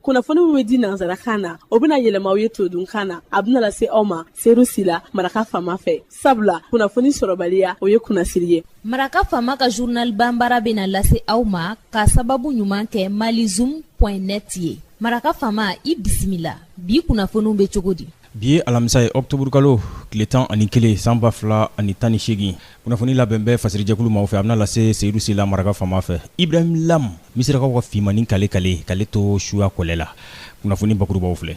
Kunnafoni min bɛ di nansarakan na, o bɛna yɛlɛma aw ye todunkan na. A bɛna lase aw ma Seyidu Sila, Maraka Faama fɛ. Sabula kunnafoni sɔrɔbaliya, o ye kunnasiri ye. Maraka Faama ka journal banbara bɛna lase aw ma ka sababu ɲuman kɛ malizoom point net ye. Maraka Faama, i bisimila. Bi kunnafoniw bɛ cogo di? Bi ye alamisa ye, ɔkutɔburukalo tile 11 san 2018. Kunnafoni labɛn bɛ fasirijɛkulu maaw fɛ, a bɛna lase Seyidu Sila, Maraka Faama fɛ. Ibrahim Lam, Misirakaw ka finmannin kale kale k'ale to suya kɔlɛ la. Kunnafoni bakurubaw filɛ.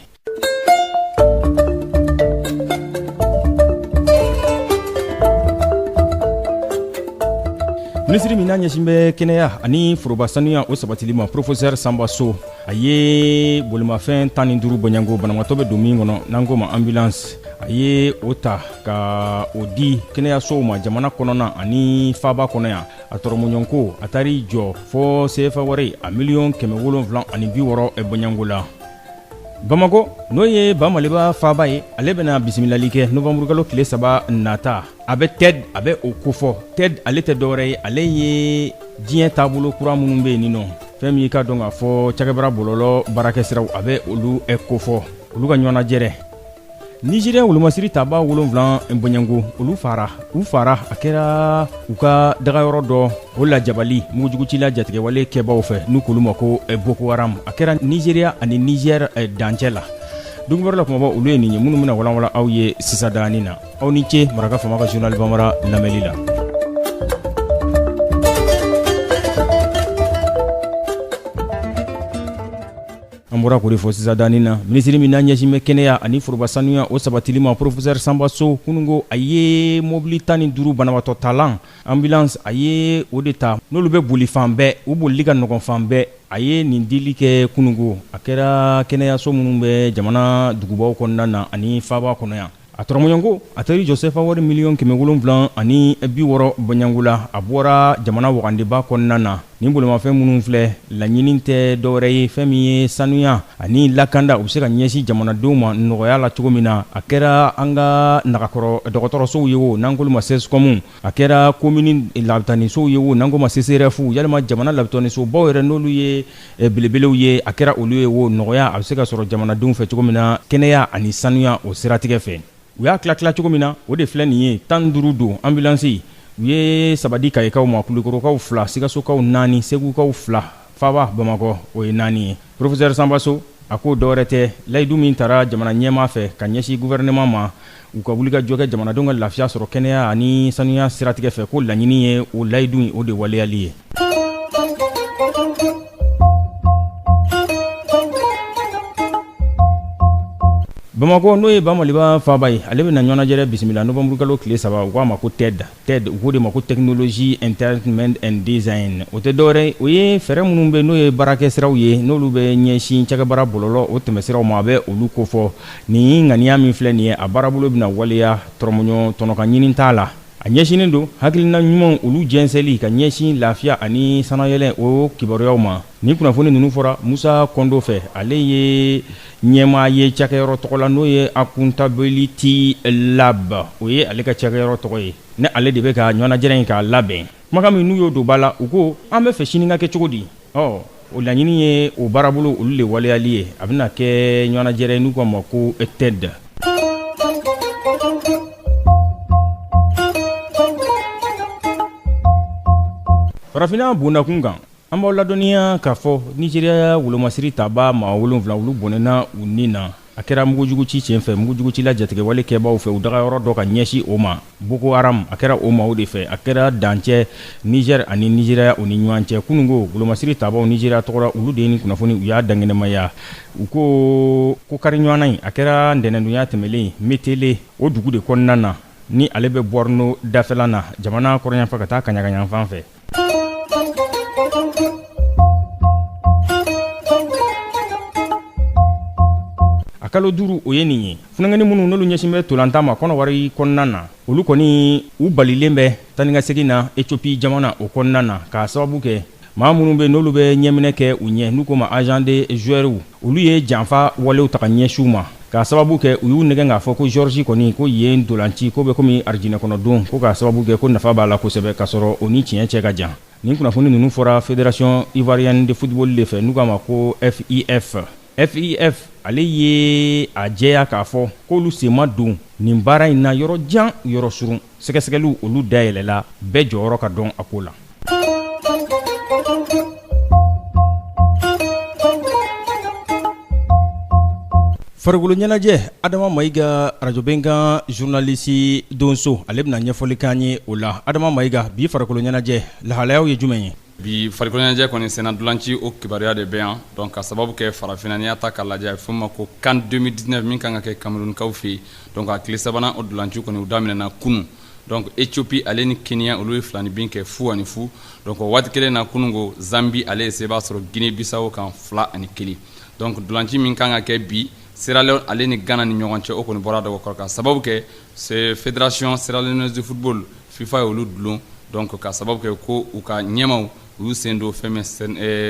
Minisiri min n'a ɲɛsin bɛ kɛnɛya ani foroba sanuya o sabatili ma, Professeur Sanba So, a ye bolimafɛn 15 bɔɲɔgɔnko banabagatɔ bɛ don min kɔnɔ, n'an k'o ma ambulance, a ye o ta ka o di kɛnɛyasow ma jamana kɔnɔna ani faaba kɔnɔ yan. A tɔrɔmɔɲɔgɔnko a taar'i jɔ fɔ sefa wari a miliyɔn 760 bɔɲɔgɔnko la. Bamakɔ, n'o ye ba Maliba faaba ye, ale bɛna bisimilali kɛ nowanburukalo tile 3 nata. A bɛ TED, a bɛ o kofɔ. TED, ale tɛ dɔwɛrɛ ye, ale ye diɲɛ taabolo kura minnu bɛ yen nin nɔ, fɛn min ka dɔn k'a fɔ cakɛbaara bɔlɔlɔ baarakɛsiraw, a bɛ olu kofɔ, olu ka ɲɔgɔnnajɛrɛ. Nizeriya wolomasiri taba 7 bɔɲɔgɔnko, olu fara, u fara, a kɛra u ka dagayɔrɔ dɔ o lajabali mugujugucila jatigɛwale kɛbaw fɛ, n'u k'olu ma ko Boko Haram. A kɛra Nizeriya ani Nizɛri dancɛ la. Donkibaru la kumabaw, olu ye nin ye minnu bɛna walanwalan aw ye sisan daani na. Aw ni ce Maraka Faama ka journal bambara lamɛnli la. An bɔra k'o de fɔ sisan daani na. Minisiri min n'a ɲɛsin bɛ kɛnɛya ani foroba sanuya o sabatili ma, Professeur Sanba So, kununko a ye mobili 15 banabaatɔ talan, ambulance, a ye o de ta, n'olu bɛ boli fan bɛɛ, u bolili ka nɔgɔn fan bɛɛ. A ye nin dili kɛ kununko, a kɛra kɛnɛyaso minnu bɛ jamana dugubaw kɔnɔna na ani faaba kɔnɔ yan. A tɔrɔmɔɲɔgɔnko a taar'i jɔ sefa wari miliyɔn 760 bɔɲɔgɔnko la. A bɔra jamana wagandeba kɔnɔna na. Nin bolimafɛn minnu filɛ, laɲini tɛ dɔwɛrɛ ye, fɛn min ye sanuya ani lakanda, u bɛ se ka ɲɛsin jamanadenw ma nɔgɔya la cogo min na. A kɛra an ka nagakɔrɔ dɔgɔtɔrɔsow ye o, n'an k'olu ma CSCOM, a kɛra komini labitanisow ye o, n'an k'o ma CCRF, yalima jamana labitanisobaw yɛrɛ, n'olu ye belebelew ye, a kɛra olu ye o, nɔgɔya a bɛ se ka sɔrɔ jamanadenw fɛ cogo min na kɛnɛya ani sanuya o siratigɛ fɛ. U y'a tila tila cogo min na, o de filɛ nin ye. 15 don ambulance, u ye saba di Kayikaw ma, Kulukɔrɔkaw fila, Sikasokaw naani, Segukaw fila, faaba Bamakɔ o ye naani ye. Professeur Sanba So a ko dɔwɛrɛ tɛ, layidu min tara jamana ɲɛmaa fɛ ka ɲɛsin gouvernement ma, u ka wulikajɔ kɛ jamanadenw ka lafiya sɔrɔ kɛnɛya ani sanuya siratigɛ fɛ, ko laɲini ye o layidu in o de waleyali ye. Bamakɔ, n'o ye ba Maliba faaba ye, ale bɛna ɲɔgɔnnajɛrɛ bisimila nowanburukalo tile 3. U k'a ma ko TED. TED, u k'o de ma ko Technology Entertainment and Design. O tɛ dɔwɛrɛ, o ye fɛɛrɛ minnu bɛ, n'o ye baarakɛ siraw ye, n'olu bɛ ɲɛsin cakɛbaara bɔlɔlɔ o tɛmɛsiraw ma, a bɛ olu kofɔ. Nin ŋaniya min filɛ nin ye, a baarabolo bɛna waleya, tɔrɔmɔɲɔ tɔnɔ ka ɲini t'a la. A ɲɛsinnen don hakilina ɲumanw olu jɛnsɛnli ka ɲɛsin lafiya ani sanayɛlɛn o kibaruyaw ma. Nin kunnafoni ninnu fɔra Musa Kɔndo fɛ, ale ye ɲɛmaa ye cakɛyɔrɔ tɔgɔ la, n'o ye Accountability Lab, o ye ale ka cakɛyɔrɔ tɔgɔ ye, ni ale de bɛ ka ɲɔgɔnnajɛrɛ in k'a labɛn. Kumakan min n'u y'o don ba la, u ko an bɛ fɛ sini ka kɛ cogo di? Ɔ, o laɲini ye o baarabolo olu de waleyali ye. A bɛna kɛ ɲɔgɔnnajɛrɛ n'u k'a ma ko TED. Farafinna bondakun kan, an b'aw ladɔnniya k'a fɔ Nizeriya wolomasiri taba maa 7, olu bɔnɛna u ni na. A kɛra mugujugu ci sen fɛ, mugujugucila jatigɛwale kɛbaaw fɛ, u dagayɔrɔ dɔ ka ɲɛsin o ma, Boko Haram. A kɛra o maaw de fɛ. A kɛra dancɛ Niger ani Nizeriya u ni ɲɔgɔn cɛ kununko. Wolomasiri tabaw Nizeriya tɔgɔ, olu de ye nin kunnafoni, u y'a dankɛnɛmaya. U ko ko kari ɲɔgɔnna in, a kɛra ntɛnɛndonya tɛmɛlen, Metele o dugu de kɔnɔna na, ni ale bɛ Borno dafɛla na, jamana kɔrɔnyanfan ka taa kaɲagayanfan fɛ. A kalo 5, o ye nin ye. Funankɛnin minnu n'olu ɲɛsin bɛ ntolantan ma Kɔnɔwari kɔnɔna na, olu kɔni u balilen bɛ taa ni ka segin na Ethiopie jamana o kɔnɔna na, k'a sababu kɛ maa minnu bɛ, n'olu bɛ ɲɛminɛ kɛ u ɲɛ, n'u k'o ma agent de joueur, olu ye janfa walew ta ka ɲɛsin u ma, k'a sababu kɛ u y'u nɛgɛn k'a fɔ ko Géorgie kɔni, ko yen ntolanci ko bɛ komi arijinɛ kɔnɔ don, ko k'a sababu kɛ ko nafa b'a la kosɛbɛ, k'a sɔrɔ o ni tiɲɛ cɛ ka jan. Nin kunnafoni ninnu fɔra Fédération ivoirienne de football de fɛ, n'u k'a ma ko FIF. FIF ale ye a jɛya k'a fɔ k'olu sen ma don nin baara in na yɔrɔ jan yɔrɔ surun. Sɛgɛsɛgɛliw olu dayɛlɛla, bɛɛ jɔyɔrɔ ka dɔn a ko la. Farikolo ɲɛnajɛ, Adama Mayiga, arajo Bɛnkan journaliste donso, ale bɛna ɲɛfɔli k'an ye o la. Adama Mayiga, bi farikolo ɲɛnajɛ lahalayaw ye jumɛn ye? Bi farikolo ɲɛnajɛ kɔni senna ntolanci o kibaruya de bɛ yan. Donc ka sababu kɛ farafinna, n'i y'a ta k'a lajɛ, a bɛ f'o ma ko CAN 2019 min kan ka kɛ Camerounkaw fɛ yen. Donc a tile sabanan o ntolanci kɔni u daminɛna kunun. Donc Éthiopie ale ni Kenya, olu ye filaninbin kɛ 0-0. Donc o waati kelen na kunun ko, Zambie ale ye seba sɔrɔ Guinée Bissau kan 2-1. Donc ntolanci min kan ka kɛ bi Sierra Leone ale ni Ghana ni ɲɔgɔn cɛ, o kɔni bɔra dɔgɔ ka sababu kɛ c'est Fédération Sierra-Léonaise de football, FIFA ye olu dulon. Donc ka sababu kɛ ko u ka ɲɛmaw u y'u sen don fɛn min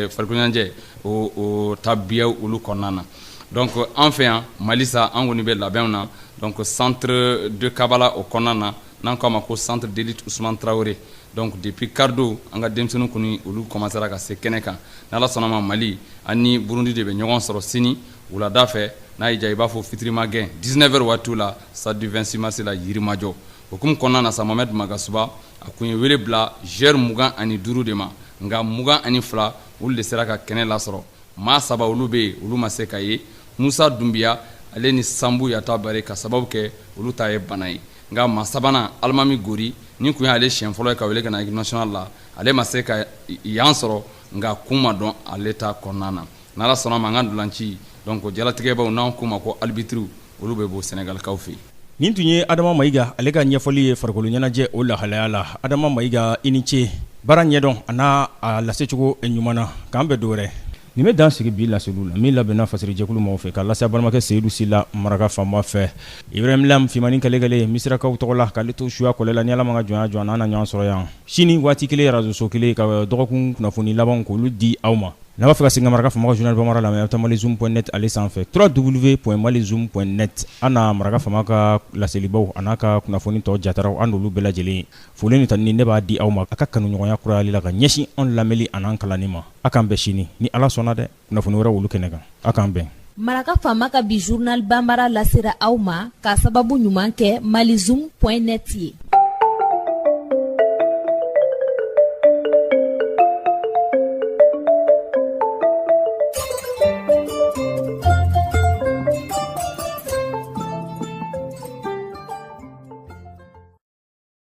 farikolo ɲɛnajɛ o tabiyaw olu kɔnɔna na. Donc an fɛ yan Mali sa, an kɔni bɛ labɛnw na. Donc centre de Kabala o kɔnɔna na, n'an k'a ma ko centre d'élite Ousmane Traoré, donc depuis karidon an ka denmisɛnninw kɔni olu commencera ka se kɛnɛ kan. N'Ala sɔnna ma, Mali ani Burundi de bɛ ɲɔgɔn sɔrɔ sini wulada fɛ, n'a y'i diya i b'a fɔ fitirima gɛn, 19 heures waati la, stade du 26 mars la Yirimajɔ. O hukumu kɔnɔna na sa, Mohamed Magasuba a kun ye wele bila joueur 25 de ma, nka 22 olu de sera ka kɛnɛ lasɔrɔ. Maa saba olu bɛ yen, olu ma se ka ye, Musa Dunbiya ale ni Sanbu Yata Bare, ka sababu kɛ olu ta ye bana ye. Nka maa sabanan, Alimami Gori, ni kun y'ale siɲɛ fɔlɔ ye ka wele ka na équipe nationale la, ale ma se ka yan sɔrɔ, nka kun ma dɔn ale ta kɔnɔna na. N'Ala sɔnna ma, an ka ntolanci donc jalatigɛbaw, n'an k'u ma ko arbitre, olu bɛ bɔ Sɛnɛgalikaw fɛ yen. Nin tun ye Adama Mayiga ale ka ɲɛfɔli ye farikolo ɲɛnajɛ o lahalaya la. Adama Mayiga, i ni ce baara ɲɛdɔn a n'a a lasecogo ɲuman na. K'an bɛn don wɛrɛ. Nin bɛ dan sigi bi laseliw la min labɛnna fasirijɛkulu maaw fɛ ka lase balimakɛ Seyidu Sila maraka faama fɛ. Ibrahim Lam Fimani Kɛlɛkɛlɛ Misirakaw tɔgɔ la, k'ale to suya kɔlɛ la. Ni Ala ma ka jɔnya jɔ, an na ɲɔgɔn sɔrɔ yan sini waati kelen, arajoso kelen, ka dɔgɔkun kunnafoni laban k'olu di aw ma. N'a b'a fɛ ka segin ka maraka faama ka journal bambara lamɛn, a bɛ taa malizoom.net ale sanfɛ, www.malizoom.net. An na maraka faama ka laselibaw a n'a ka kunnafoni tɔ jataraw, an n'olu bɛɛ lajɛlen foli ni tanuni ne b'a di aw ma a ka kanuɲɔgɔnya kurayali la ka ɲɛsin anw lamɛnli an'an kalanni ma. A k'an bɛn sini ni Ala sɔnna dɛ, kunnafoni wɛrɛ olu kɛnɛ kan. A k'an bɛn. Maraka faama ka bi journal bambara lasera aw ma k'a sababu ɲuman kɛ malizoom.net ye.